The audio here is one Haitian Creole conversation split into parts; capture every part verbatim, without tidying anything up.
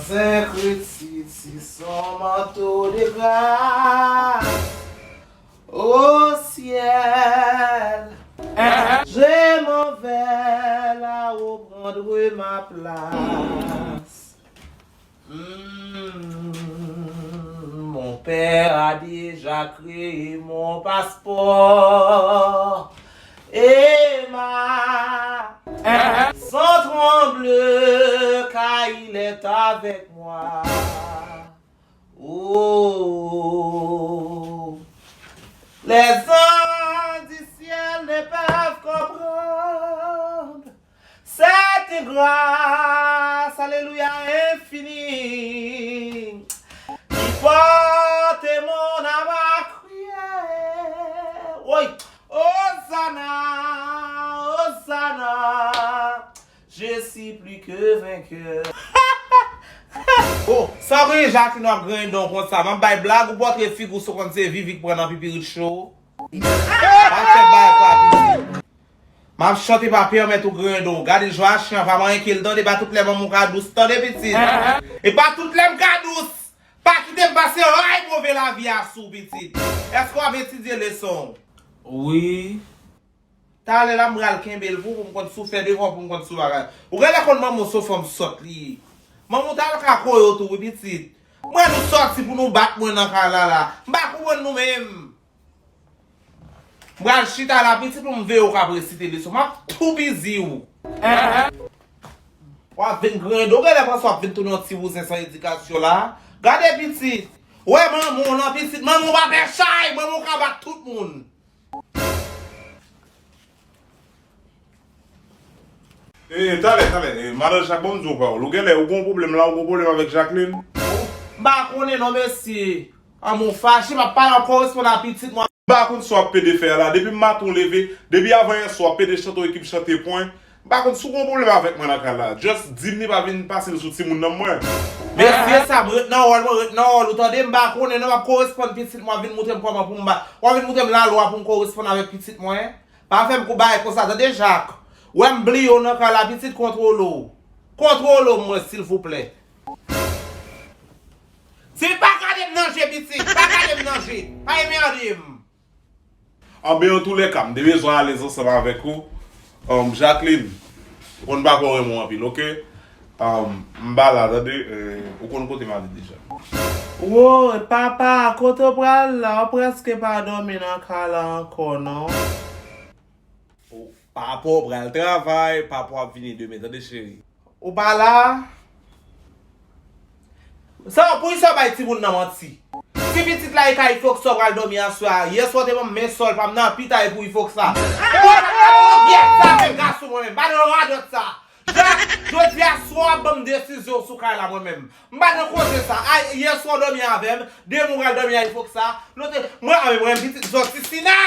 Saint Christine, c'est son manteau de grâce. Au ciel, je m'en vais là où prendre ma place. Hmm, mon père a déjà créé mon passeport. Emma, sans trembler, car il est avec moi. Oh, les anges du ciel ne peuvent comprendre cette grâce, alléluia, infinie, qui porte mon âme à crier. Oui, Hosanna, Hosanna, je suis plus que vainqueur. Oh, sa w genyen Jacqueline w ap griyen dan w konsa? M ap bay blag ou pòtre figi w sou konn se Vivi k pran nan pipirit cho. Pa fè bagay pa pitit. M ap chante pa pèmèt ou griyen dan w. Gade jwa chen an pa manyen ke l tande, pa tout lè manman w ka dous tande pitit. E pa tout lè m ka dous. Pa kite m pase ray move lavi a sou pitit. Èske w ap etidye leson w? Wi. Talè la m pral kenbe l pou, pou m konn si w fè devwa w pou m konn si w bagay. Ou genlè konn manman w se yon fanm sòt li ye. Manman w t al ka koye w tou wi pitit. M wè nou sòti pou nou bat mwen nan kay la la. M pa konprann nou menm. M pral chita la pitit pou m veye w k ap resite leson. M ap tou bizi w. W ap vin griyen do, genlè panse w ap vin tounen yon ti bouzen san edikasyon la. Gade pitit. Wè manman w nan pitit. Manman w pa fè chay. Manman w ka bat tout moun. E, talè, talè, e, madan Jak, ban m di w yon pawòl. Ou genlè, ou gen yon pwoblèm la, ou gen yon pwoblèm avèk Jacqueline? M pa konnen non, mesye. An, mwen fache, m ap pale, m ap koresponn a pitit mwen. M pa konn sa w ap pede fè a la. Depi maten w leve, depi avan yèswa w ap pede chante yon ekip chante pwen. M pa konn si w gen yon pwoblèm avèk mwen nan kay la. Just di m li pa vin pase l sou timoun nan mwen. Mesye sa, m ret nan wòl mwen, ret nan wòl ou tande, m pa konnen non, m ap koresponn pitit mwen, vin montre m kòman pou m ba, w ap vin montre m lalwa pou m koresponn avèk pitit mwen. Pa fè m kou bagay konsa, tande Jak. Wè m bliye w nan kay la, pitit, kontwole w. Kontwole w mwen, silvouplè. Ti, pa gade m nan je, pitit, pa gade m nan je. Pa emède m. Anben, antoulèka, m te bezwen alèz ansanm avèk ou. Um, Jacqueline, ou konn papa w renmen w anpil, oke? Um, m pa la, tande, eh, ou konn kote m ale deja. Woy, papa, kote w pral la? Ou prèske pa dòmi nan kay la ankò, non? Ou, papa w pral travay, papa w ap vini demen, tande, cheri. Ou pa la? Sa, poukisa w bay timoun nan manti? Ti pitit la e ka Ifoksa w pral dòmi aswè a. Yèswa w te ban m men sòl pa m nan pita e pou Ifoksa. Bon, sa pa yon pyès sa menm gason mwen menm. Pa nan radòt sa. Jodi a swa w ap ban m desizyon sou kay la mwen menm. M pa nan koze sa. Ay, yèswa w dòmi avè m. Demen w pral dòmi a Ifoksa. Lote, mwen, a, mwen menm pitit sòti Sina.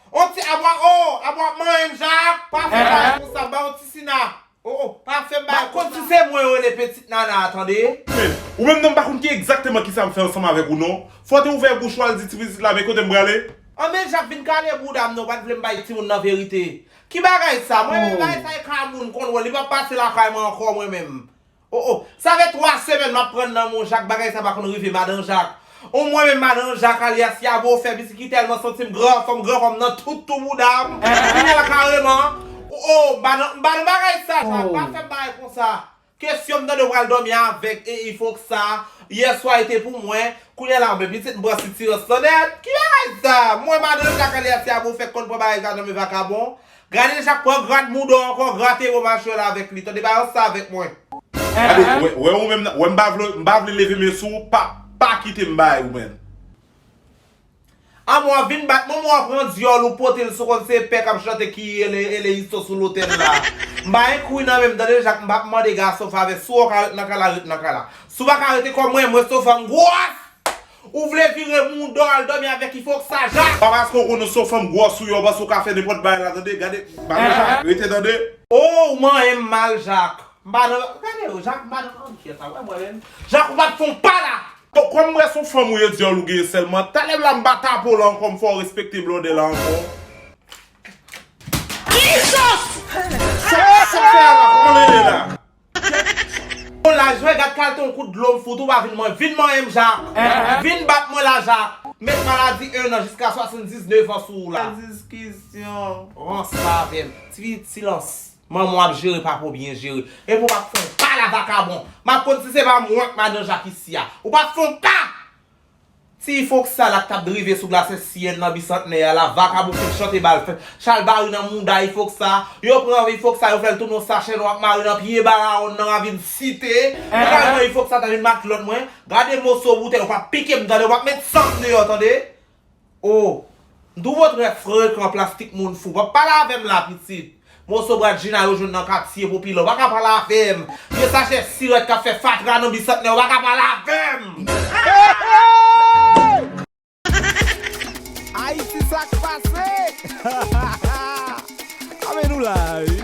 On ti abwa, oh, abwa manyen m Jak. Pa fè bagay konsa, ba on ti Sina. Oh, oh, pa fè m bagay konsa. M pa konn si se mwen yo rele pitit Nana a, tande. Men, ou menm non, m pa konn ki egzakteman kisa m fè ansanm avèk ou non. Fò w te ouvè bouch ou al di ti pitit la, men kote m prale? Anben Jak vin kale bouda m non, ou pa t vle m bay timoun nan verite. Ki bagay sa? Mwen menm bagay sa e ka moun konn wè, li p ap pase lakay mwen ankò mwen menm. Oh, oh, sa fè twa semèn m ap pran nan men w Jak, bagay sa pa konn rive madan Jak. Ou mwen menm madan Jak alyas Yabo fè pitit ki tèlman santi m gran fanm, gran fanm nan tout tou bouda m. Kounye a kareman, oh, oh, m pa nan, m pa nan bagay sa Jak, pa fè m bagay konsa. Kesyon m tande w pral dòmi avèk e Ifoksa, yèswa e te pou mwen, kounye a la men pitit m pran sitirans lan nèt. Ki bagay sa? Mwen madan Jak alyas Yabo fèk konn pran bagay sa nan men vakabon. Gade Jak pran grad mouda w ankò, grate bo machwè la avèk li. Tande pa ranse avèk mwen. Gade, wè, wè ou menm nan, wè m pa vle, m pa vle leve men sou ou, pa, pa kite m bay ou menm. Anmò w ap vin bat manman w ap pran dyòl ou pote l sou konn se pè k ap chante ki ele, ele iso sou lotèl la. M pa gen kwi nan men m tande Jak, m p ap mande gason favè, si w ka ret nan kay la, ret nan kay la. Si w pa ka rete kòm mwen, mwen se yon fanm gwòs. Ou vle vire mouda w al dòmi avèk Ifoksa Jak? Pa paske w konnen se yon fanm gwòs ou ye, w panse w ka fè nenpòt bagay la, tande? Gade, pa konsa, rete, tande? Oh, ou manyen m mal, Jak. M pa nan, gade yo, Jak, m pa nan ankyèt la, wè mwen menm. Jak, ou pa t fè yon pa la. Bon, kòm m wè se yon fanm ou ye, dyòl ou genyen sèlman, talè m la m pa tape w la ankò, m fè w respekte blòdè la ankò. Jesus! Sa, sa w fè a la, kòman l rele la? Bon, la, Jwe gad kalite yon kout dlo m fout ou pa vin manyen. Vin manyen m, Jak. Vin bat mwen la, Jak. Met maladi en an jiska swasanndiznèf an sou ou la. Diskisyon. Ranse avè m. Ti, silans. Manman w ap jere papa w byen jere. Epi w p ap fè yon pa la, vakabon. M ap konn si se pa mwen k madan Jak isi a. Ou p ap fè yon pa! Ti Ifoksa la k t ap drive sou glas S C N nan Bisantnè a la, vakabon fèk chante bal fè chalbari nan mouda Ifoksa. Yo pran Ifoksa, yo fè l tounen yon sachè nwa k mare nan pye Barawonn nan Ravin Site. Finalman, Ifoksa ta vin matlòt mwen. Gade moso boutèy, ou p ap pike m, tande, ou p ap met san m deyò, tande. O, m twouve w trè frekan, plastik moun fou. P ap pale avè m la, pitit. Moso bradjina yo jwenn nan katye popilè, ou pa ka pale avè m. Vye sachè sirèt k ap fè fatra nan Bisantnè, ou pa ka pale avè m. Ayiti, sa k pase? A, men nou la, wi.